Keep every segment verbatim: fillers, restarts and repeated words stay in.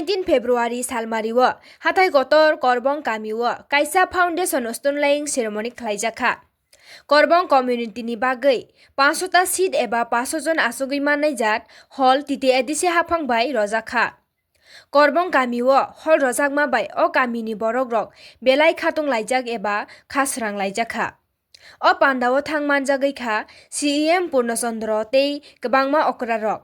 Tin February salmario hathai kotor Korbong kamio kaisa foundation stunlaying ceremony khlaijakha. Korbong community ni bagwi pansota seat eba paso jon achugwi mannai jat hall T T A D C haphang bai rojakha. Korbong kamio hall rojakma bai o kamini borokrok belai khatung laijak eba khasrang laijakha. O pandao thang manjagwi kha C E M Purno Chandra tei kwbangma okrarok.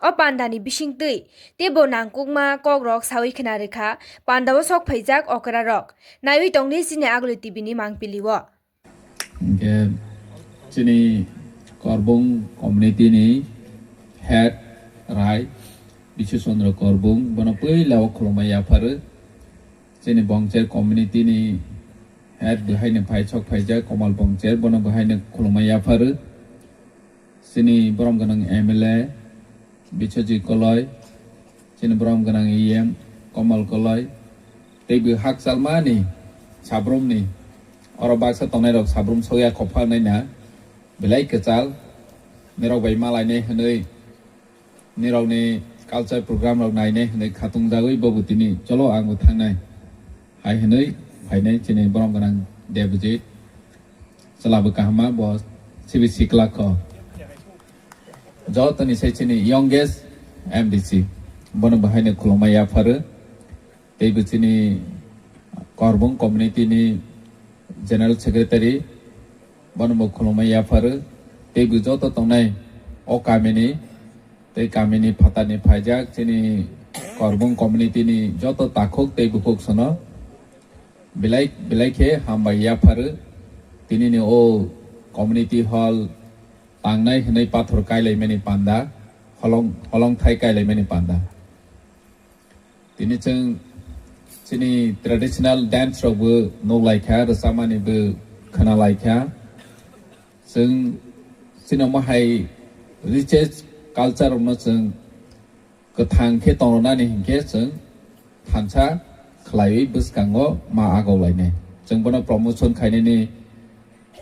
O pandani bisingtwi teibo nangkukma kokrok sawi khna rwkha pandao sok phaijak okrarok. Naiwi tongdi chini Aguli T V ni mangpilio. Hingke chini Korbong community ni head Rai Bishu Chandra Korbong bono puila o khulumai yapharo. Chini Bongcher community ni head bwhaino phai sok phaijak Komal Bongcher bono bwhaino khulumai yapharo. Chini borom gwnang M L A Biswajit Koloi, chini borom gwnang E M Komal Koloi, tei bo hakchalmani sabrumni oro baksa tongnairok sabrum sokya khopha naina belai kwchal. Nirok bai malainai hwnwi, nirokni culture program rok nainai hwnwi khatungjagwi bobo tini cholo ang bo thangnai hai hwnwi phainai chini borom gwnang Debojit. Chwla bo kahama bo sibi sikla kho. Jotoni se chini youngest M D C. Bono bo haino khulumai yapharo. Tei bo chini Korbong community ni general secretary. Bono bo khulumai yapharo. Tei bo joto tongnai o kamini tei kamini phatarni phaijak chini Korbong community ni joto takhuk tei bukhuk sono belai belai khe hambai yapharo. Tinini o community hall tangnai hwnwi pathor kailaimani panda, holong holongthai kailaimani panda. Tini chwng chini traditional dance rok bo nuk lai kha, rwchapmani bo khwna lai kha. Chwng chini omo hai richest culture rokno chwng kwthang khe tongnani hinkhe chwng thansa khlaiwi bwskango ma agok lainai. Chwng bono promotion khainani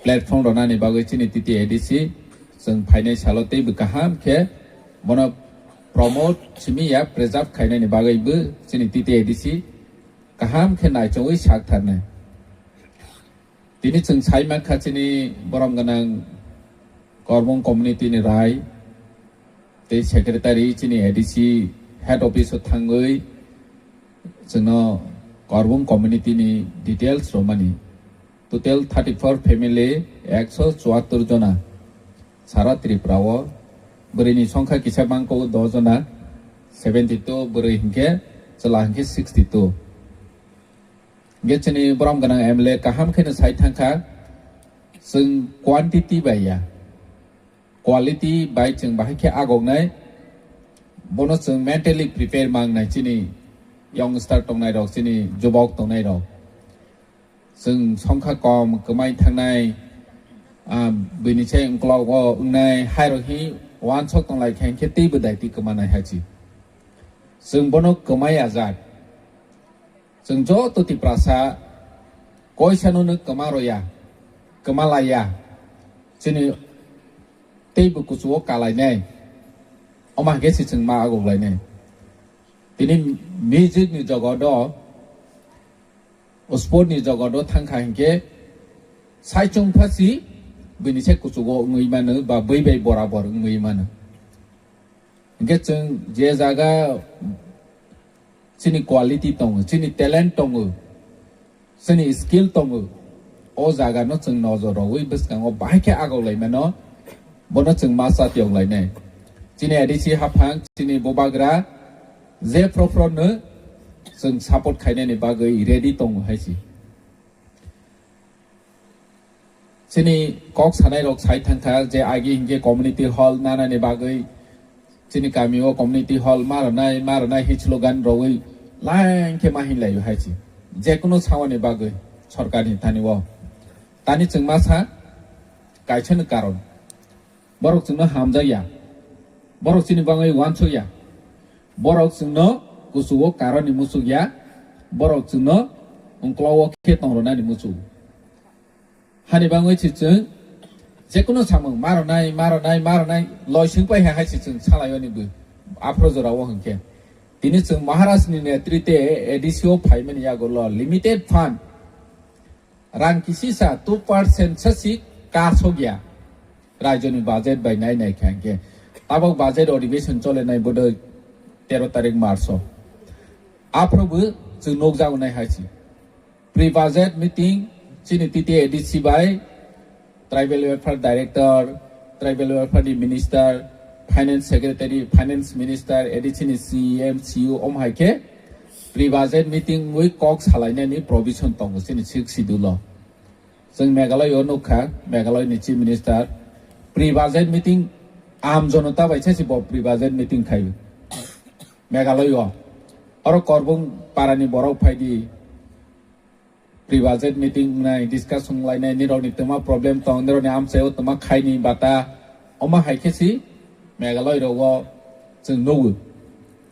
platform rwnani bagwi chini T T A D C chwng phainai salo teibo kaham khe bono promote simi ya preserve khainani bagwi bo chini T T A D C kaham khe naichogwi sak tharnai. Tini chwng sai mankha chini borom gwnang Korbong community ni rai tei secretary chini A D C head office o thangwi chwngno Korbong community ni details romani. Total thirty four family, ekso chuattor jona sara Tripura o. Bwrwi ni songkha kisa bangko do jona, seventy two, bwrwi hinkhe chwla hinkhe sixty two. Hingke chini borom gwnang M L A kaham kheno sai thangkha, chwng quantity bai ya, quality bai chwng bahai khe agoknai, bono chwng mentally prepare mangnai chini youngster tongnai rok, chini jubok tongnai rok. Chwng songkha kom kwmai thangnai, ah, bini sai ungkolog o wngnai hai rok hi wansok tonglai kha hinkhe teibo daiti kwmanai hai chi. Chwng bono kwmai ajak. Chwng joto Tiprasa koisano no kwma roya, kwma laiya, chini teibo kuchugo kalainai, omo hwnkhe se chwng ma agok lainai. Tini music ni jogodo, sport ni jogodo thangkha hinkhe saichung phasi bini se kuchugo wngwi mano ba bwi bai borabor wngwi mano. Hinkhe chwng je jaga chini quality tongo, chini talent tongo, chini skill tongo, o jaga no chwng nojor rogwi bwskango bahai khe agok lai mano, bono chwng ma cha tiyok lainai. Chini A D C haphang, chini bubagra je phro phro no chwng support khainani bagwi ready tongo hai si. Chini kok sanai rok sai thangkha je agi hinkhe community hall nanani bagwi chini kami o community hall ma rwnai, ma rwnai hi slogan rogwi lain khe ma hinlai hai si. Jekunu sawani bagwi sorkar ni thani o. Tani chwng ma sa kaisa ni karon. Borok chwngno hamjakya, borok chini bagwi wansukya, borok chwngno kuchugo karoni muchukya, borok chwngno ungklogo khe tongronani muchugo. Hani bagwi se chwng jekunu samung maronai, maronai, maronai, loi swngpai hai hai se chwng salaiyoni bw aphro jorao hwnkhe. Tini chwng Maharaj ni netrite A D C o phaimani yagulo limited fund rang kisisa two percent sasi kasogya raijoni budget bai nai nai kha hwnkhe tabok budget adhibeshon cholenai bodoi tero tarik March o. Aphuru bo chwng nukjago nai hai si. Pre-budget meeting chini T T A D C bai Tribal Welfare Director, Tribal Welfare ni Minister, Finance Secretary, Finance Minister, A D C ni C M, C E O om hai khe pre-budget meeting wi kok salainani provision tongo chini Sixth Schedule o. Chwng Meghalaya o nukha, Meghalaya ni Chief Minister pre-budget meeting am jonota bai se bo pre-budget meeting khai Meghalaya o. Oro Korbung para ni borok phai di, pre-budget meeting wngnai, discussion wnglainai, nirokni twma problem tong, nirokni amchaio twma khaini bata, omo hai khe si Meghalaya rogo chwng nugo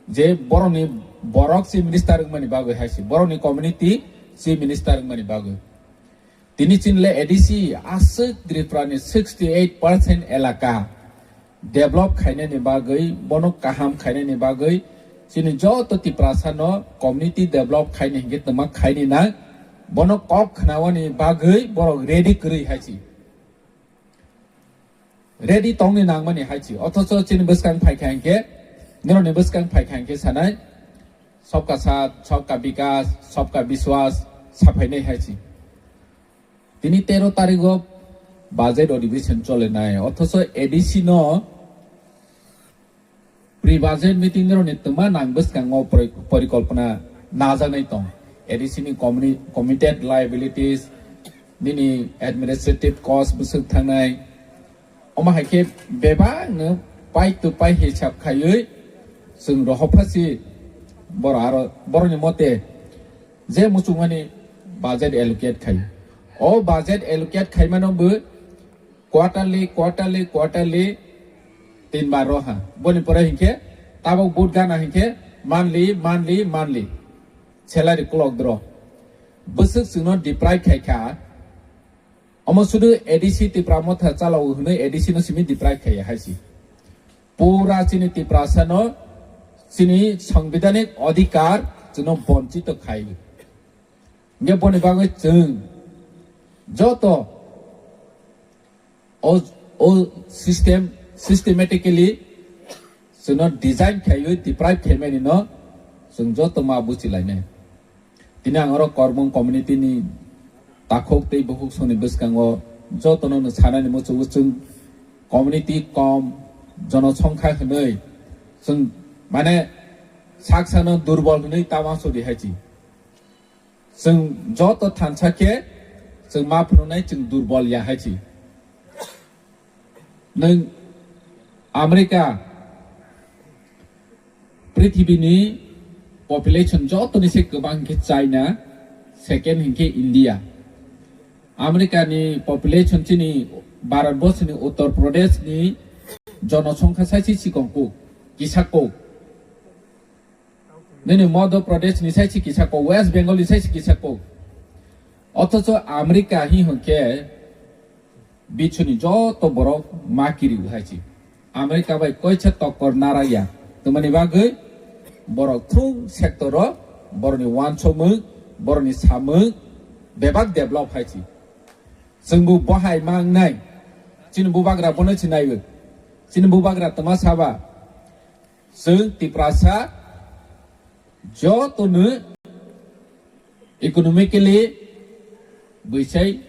je borokni, borok chief minister wngmani bagwi hai si, borokni community chief minister wngmani bagwi. Tini chini le A D C aswk Tripura ni sixty eight percent elaka develop khainani bagwi, bono kaham khainani bagwi, chini joto Tiprasa no community develop khaini hinkhe twma khaini nang, bono kok khnawani bagwi borok ready kwrwi hai si. Ready tongni nangmani hai si. Othocho chini bwskang phai kha hinkhe, nirokni bwskang phai kha hinkhe sanai, "Sabka Saath, Sabka Vikas, Sabka Vishwas" saphainai hai si. Tini tero tarigo budget adhibeshon cholenai, othocho A D C no pre-budget meeting nirokni twma nang bwskango pori-, porikolpona najaknai tong. A D C ni communi-, committed liabilities, nini administrative cost bwswk thangnai. Omo hai khe bebakno pai to pai hisab khaiwi chwng rohor phasi borok aro borokni mote je muchungmani budget allocate khai. O budget allocate khaimano bo quarterly, quarterly, quarterly tin bar roha. Boni pore hinkhe tabok vote gana hinkhe monthly, monthly, monthly salary kolok dro. Bwswk chwngno deprive khai kha. Omo sudu A D C Tipra Motha chalao hwnwi A D C no simi deprive khaiya hai si. Pura chini Tiprasa no chini sangbidhanik adhikar chwngno bonchito khai. Hingke boni bagwi chwng joto o, o system, systematically chwngno design khaiwi deprive khaimani no chwng joto ma buchilainai. Tini ang oro Korbung community ni takhuk tei bukhuk songni bwskango jotono no sanani muchungo chwng community kom jonosongkha hwnwi chwng mane saksano durbol hwnwi ta uansukdi hai chi. Chwng joto thansa khe chwng ma phunuknai chwng durbol ya hai chi. Nwng America, prithibini population jotoni se kwbang hinkhe China, second hinkhe India. America ni population chini Bharat borsoni Uttar Pradesh ni jonosongkha sai se sikong kuk, kisa kuk. Nini Madhya Pradesh ni sai se kisa kuk, West Bengal ni sai se kisa kuk. Othocho America hi hwnkhe biswni joto borok ma kiri hai chi. America bai koisa tokor naraya. Twmani bagwi borok through sector o borokni uansukmung, borokni samung bebak develop hai chi. Chwngbo bohai ma wngnai. Chini bubagra bono sinaiwi. Chini bubagra twma saba. Chwng Tiprasa jotono economically bwsai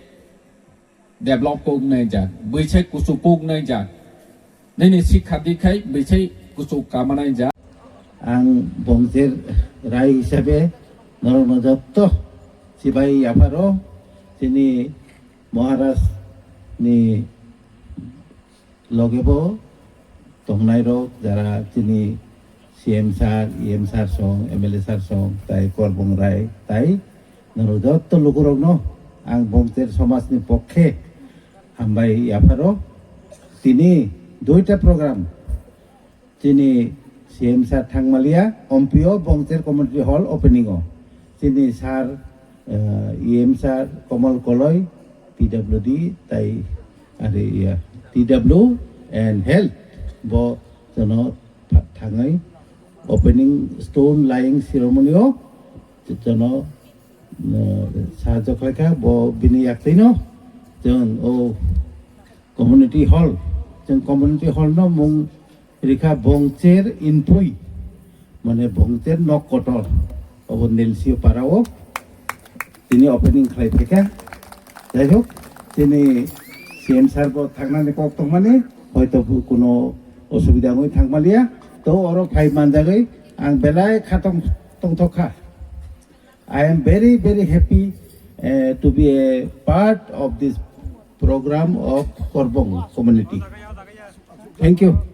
develop kok nai jak, bwsai kuchuk kok nai jak, nini sikha dikhai bwsai kuchuk kama nai jak. Ang Bongcher Rai hisabe norokno jotto sibai yapharo chini Maharaj ni loge bo tongnai rok jara chini C M sir, E M sir song, M L A sir song, tai Korbung Rai, tai norok jotto lukurokno ang Bongcher somajni pokhe hambai yapharo. Tini duita program chini C M sir thangmalia, ompio Bongcher Community Hall opening o. Chini sir, eh, E M sir Komal Koloi, P W D, tai, are, iya, T W and Health bo jono tha-, thangwi opening stone laying ceremony o jono sahajyo khlaikha bo bini yaktwino chwng o community hall, chwng community hall no mung rikha Bongcher Inpui, mane Bongcher nok kotor, obo Nilsio para o tini opening khlai phaikha. Jai hok, tini C M sir bo thangnani kok tongmani, hoito kuno osubida wngwi thangmaliya, to oro phai manjagwi ang belai khatong tongthok kha. I am very, very happy uh, to be a part of this program of Korbong community. Thank you.